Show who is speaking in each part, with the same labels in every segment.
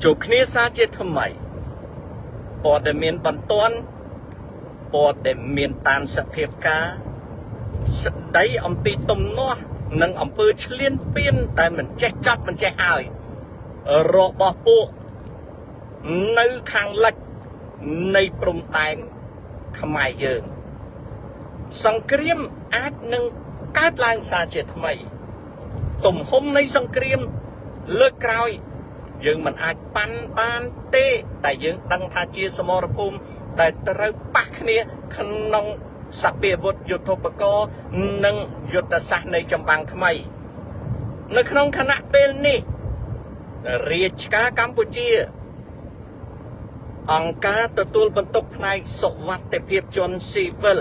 Speaker 1: ជួបគ្នាសាជាថ្មីព័ត៌មានបន្ទាន់ព័ត៌មានតាមសភាពការស្ដីអំពីទំនាស់និងអំពើឈ្លានពានដែលមិនចេះចប់មិនចេះហើយរបស់ពួកនៅខាងលិចនៃព្រំដែនខ្មែរយើង សង្គ្រាមអាចនឹងកើតឡើងសាជាថ្មី ទំហំនៃសង្គ្រាមលើកក្រោយ យើងមិនអាចប៉ាន់បានទេ តែយើងដឹងថាជាសមរភូមិដែលត្រូវប៉ះគ្នាក្នុងសព្វាវុធយុទ្ធោបករណ៍និងយុទ្ធសាស្ត្រនៃចម្បាំងថ្មី នៅក្នុងខណៈពេលនេះរាជការកម្ពុជា អង្គការទទួលបន្ទុកផ្នែកសុវត្ថិភាពជនស៊ីវិល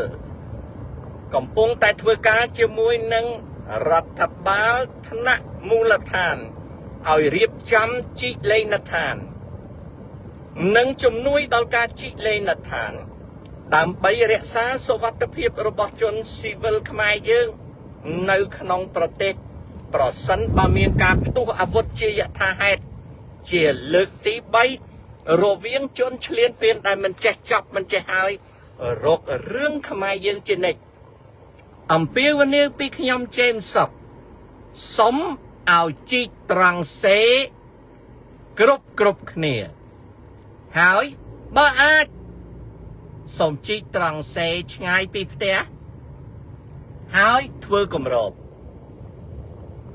Speaker 1: កំពុងតែធ្វើការជាមួយនឹងរដ្ឋបាលថ្នាក់មូលដ្ឋានឲ្យរៀបចំជីកលេណដ្ឋាន និងជំនួយដល់ការជីកលេណដ្ឋាន ដើម្បីរក្សាសុវត្ថិភាពរបស់ជនស៊ីវិលខ្មែរយើង នៅក្នុងប្រទេស ប្រសិនបើមានការផ្ទុះអាវុធជាយថាហេតុជាលើកទី3រវាងជនឈ្លានពានដែលមិនចេះចប់មិនចេះហើយរករឿងខ្មែរយើងជានិច្ចអំពាវនាវពីខ្ញុំជេមសុកសុំឲ្យជីកត្រង់សេគ្រប់គ្រប់គ្នា ហើយបើអាចសូមជីកត្រង់សេឆ្ងាយពីផ្ទះហើយធ្វើគម្រប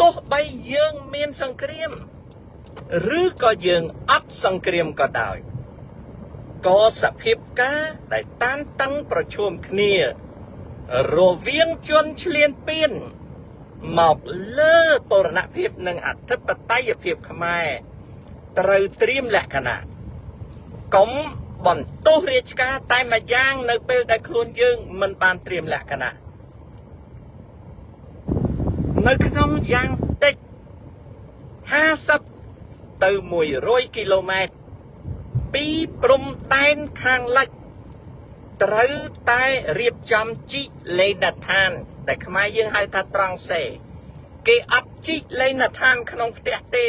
Speaker 1: ទោះបីយើងមានសង្គ្រាម ឬក៏យើងអត់សង្គ្រាមក៏ដោយក៏សភាពការដែលតានតឹងប្រឈមគ្នា រវាងជនឈ្លានពានមកលើបូរណភាពនិងអធិបតេយ្យភាពខ្មែរត្រូវត្រៀមលក្ខណៈកុំបន្ទោសរាជការតែមួយយ៉ាងនៅពេលដែលខ្លួនយើងមិនបានត្រៀមលក្ខណៈនៅក្នុងយ៉ាងតិច50ទៅ100គីឡូម៉ែត្រពីព្រំដែនខាងលិចត្រូវតែរៀបចំជីកលេណដ្ឋាន ដែលខ្មែរយើងហៅថាត្រង់សេ គេអត់ជីកលេណដ្ឋានក្នុងផ្ទះទេ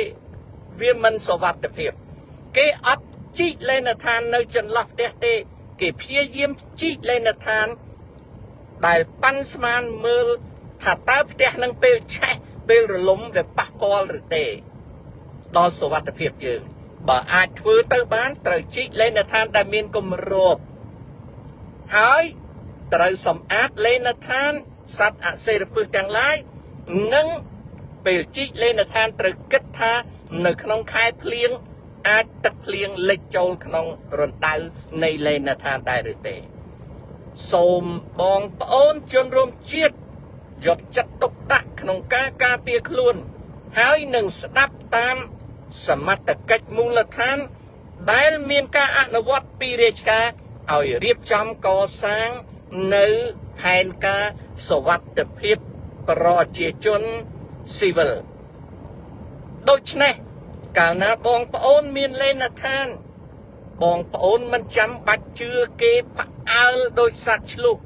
Speaker 1: វាមិនសុវត្ថិភាព គេអត់ជីកលេណដ្ឋាននៅចន្លោះផ្ទះទេ គេព្យាយាមជីកលេណដ្ឋាន ដែលប៉ាន់ស្មានមើលថាតើផ្ទះនឹងពេលឆេះពេលរលំវាប៉ះពាល់ឬទេ ដល់សុវត្ថិភាពយើង បើអាចធ្វើទៅបានត្រូវជីកលេណដ្ឋានដែលមានគម្របហើយត្រូវសម្អាតលេណដ្ឋានសត្វអសិរពិសទាំងឡាយនិងពេលជីកលេណដ្ឋានត្រូវគិតថានៅក្នុងខែភ្លៀងអាចទឹកភ្លៀងលិចចូលក្នុងរណ្ដៅនៃលេណដ្ឋានដែរឬទេ សូមបងប្អូនជនរួមជាតិយកចិត្តទុកដាក់ក្នុងការការពារខ្លួន ហើយនឹងស្ដាប់តាមសមត្ថកិច្ចមូលដ្ឋាន ដែលមានការអនុវត្តពីរាជការឲ្យរៀបចំកសាងនៅផែនការសុវត្ថិភាពប្រជាជនស៊ីវិលដូច្នេះកាលណាបងប្អូនមានលេណដ្ឋាន បងប្អូនមិនចាំបាច់ជឿគេផ្អើលដោយសត្វឆ្លុះ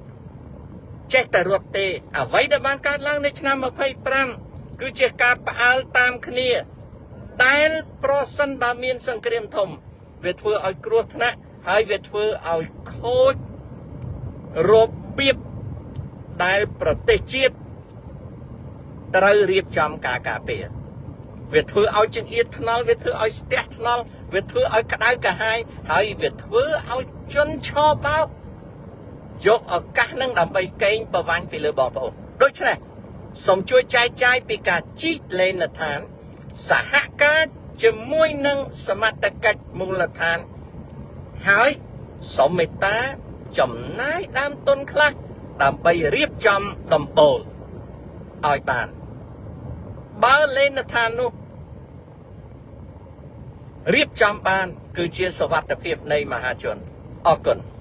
Speaker 1: ចេះតែរត់ទេ អ្វីដែលបានកើតឡើងនៅឆ្នាំ25គឺជាការផ្អើលតាមគ្នា ដែលប្រសិនបើមានសង្គ្រាមធំ វាធ្វើឲ្យគ្រោះថ្នាក់ហើយវាធ្វើឲ្យខូចរបៀបដែលប្រទេសជាតិត្រូវរៀបចំការការពារ វាធ្វើឲ្យចង្អៀតថ្នល់វាធ្វើឲ្យស្ទះថ្នល់វាធ្វើឲ្យក្តៅក្រហាយហើយវាធ្វើឲ្យជនឆបោកយកឱកាសនឹងដើម្បីកេងប្រវ័ញ្ចពីលើបងប្អូនដូច្នេះសូមជួយចែកចាយពីការជីកលេណដ្ឋាន សហការជាមួយនឹងសមត្ថកិច្ចមូលដ្ឋាន ហើយសូមមេត្តាចំណាយដើមទុនខ្លះដើម្បីរៀបចំដំបូលឲ្យបាន បើលេណដ្ឋាននោះរៀបចំបាន គឺជាសុវត្ថិភាពនៃមហាជនអរគុណ។